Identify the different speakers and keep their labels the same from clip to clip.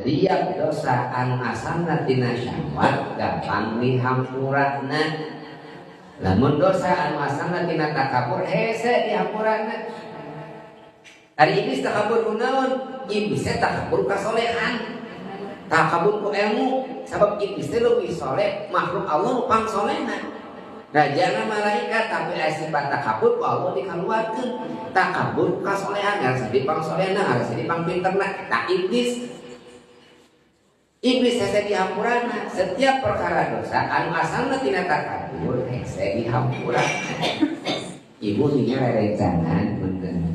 Speaker 1: Setiap dosa anu asalna tina syahwat gampang dihampurana. Lamun dosa anu asalna tina takabur hese dihampurana. Ari iblis takabur ku naon? Iblis teh takabur kasolehan. Takabur ku ilmu, sabab iblis teh leuwih soleh makhluk Allah nu pangsolehna. Rajana malaikat tapi aya sifat takabur ku Allah dikaluarkeun. Takabur kasolehan, ngarasa di pangsolehna, ngarasa di pangpinterna. Tah iblis. Iblis hese dihampurana. Setiap perkara dosa anu asalna tina takabur hese dihampurana. Ibu nya rerencangan punten.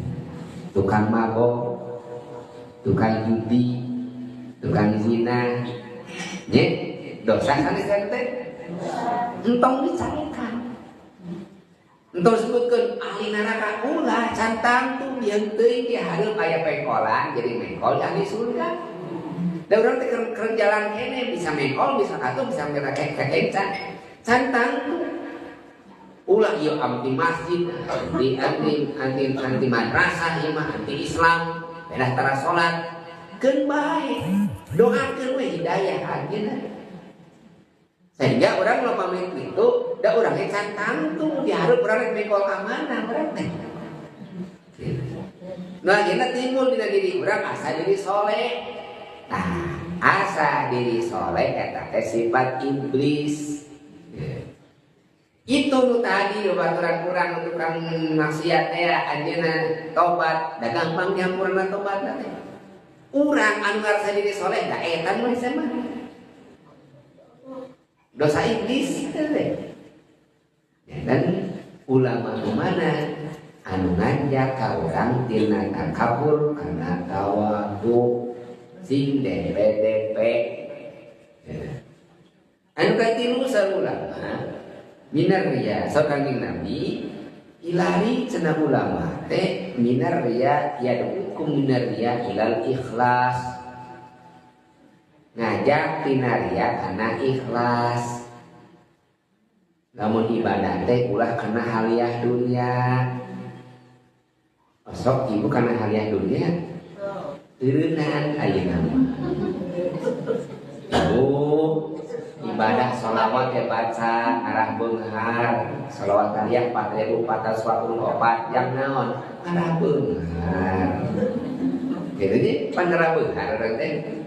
Speaker 1: Tukang mabok, tukang judi, tukang zina, nya dosa sanes teh. Entong dicarekan. Entong sebutkeun ahli neraka ulah can tangtu jeung teuing di hareup aya pengkolan jadi mengkol ahli surga. Da urang teh keur jalan kene bisa mengkol, bisa katuh, bisa kakencan. Can tangtu. Ulah ieu anti masjid, anti anti anti anti madrasah ieu mah anti Islam, pedah tara salat. Keun bae. Doakeun we hidayah anjeunna. Sehingga orang lo pamit itu, da urang ge can tangtu di hareup urang rek mengkol ka mana urang teh. Nah, akhirnya timbul dina diri urang asa diri soleh. Nah, asa diri soleh eta teh sifat iblis. Itu nu tadi baturan kurang tukang maksiat teh anjeunna tobat, da gampang nyampurna tobat teh. Urang anu ngarasa diri soleh da eta nu hese mah. Dosa iblis teh. Ya, dan ulama nu mana anu nganjak ka urang tina takabur kana tawadu sing DPDP. Ya. Anu katilu ulama minar riya, so Kangjeng Nabi ilari cenah ulama teh minar riya yad'ukum minar riya ilal ikhlas. Ngajak tina riya kana ikhlas. Lamun ibadah teh ulah kana haliah dunia. Osok ibu kana haliah dunia. Eureunnan ayeuna mah. Ibu ibadah sholawat ya baca arah beunghar, sholawat aliyah 4444 yang naon arah beunghar. Jadi panarah beunghar urang teh.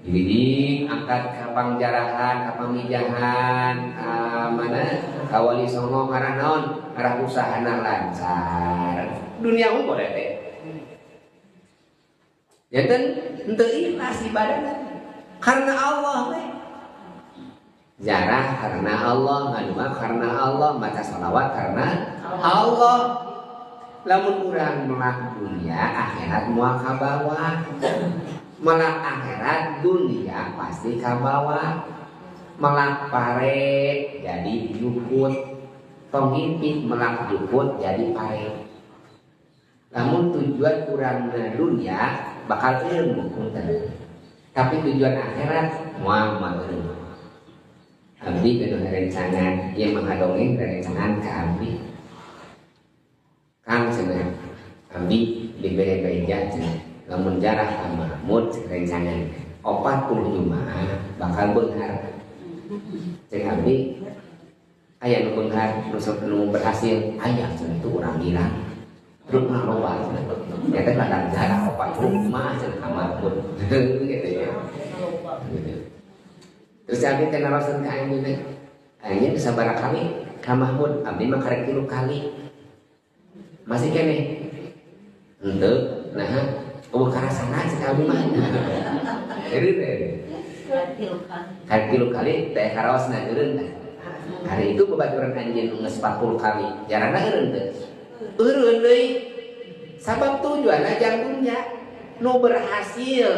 Speaker 1: Jadi angkat ka pangjarahan, ka pamijahan, ka mana ka wali songo ngarah naon, ngarah usahana lancar. Dunia unggul teh. Janten henteu ikhlas ibadahna. Karena Allah we. Jarah karena Allah, ngadua karena Allah, baca sholawat karena Allah. Lamun urang melak dunia, akhirat moal kabawa. Melak akhirat dunia pasti kabawa. Melak pare jadi jukut. Tong ngimpi melak jukut jadi pare. Lamun tujuan urang dunia bakal eureun punten. Tapi tujuan akhirat moal moal eureun. Abdi gaduh rerencangan, ieu mah ngadongeng rerencangan ka abdi. Kang cenah, abdi dibere beja cenah. Lamun jarah ka Mahmud rencangan 40 Jumaah bakal beunghar. Cek abdi aya nu beunghar, nu sok nu berhasil, aya cenah itu urang gila. Truk mah loba cenah. Nya teh ladang jarah 40 Jumaah cenah ka Mahmud. Gitu ya. Gitu. Terus abdi teh narosan ka anjeun teh. Anjeun sabaraha kali ka Mahmud, abdi mah karek 3 kali. Masih keneh. Henteu, nah, eueuh karasana cek abdi mah. Jadi teh. Karek 3 kali teh karaosna eureun teh. Hari itu babaturan anjeun nu geus 40 kali, jarana eureun teh. Eureun deui. Sabab tujuanna jang dunya. Nu berhasil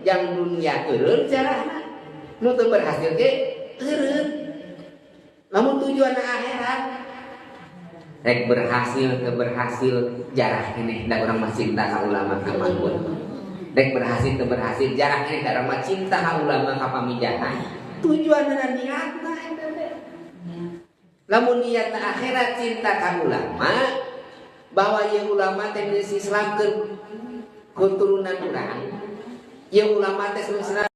Speaker 1: jang dunya eureun jarana. Nu teu berhasil ge eureun. Lamun tujuanna akhirat rek berhasil teu berhasil jarah keneh da urang mah cinta ka ulama ka Mahmud. Rek berhasil teu berhasil jarah keneh da urang mah cinta ka ulama ka pamijahan. Tujuanna niatna eta teh. Lamun niatna akhirat cinta ka ulama bahwa ieu ulama teh geus Islamkeun keturunan urang. Ieu ulama teh geus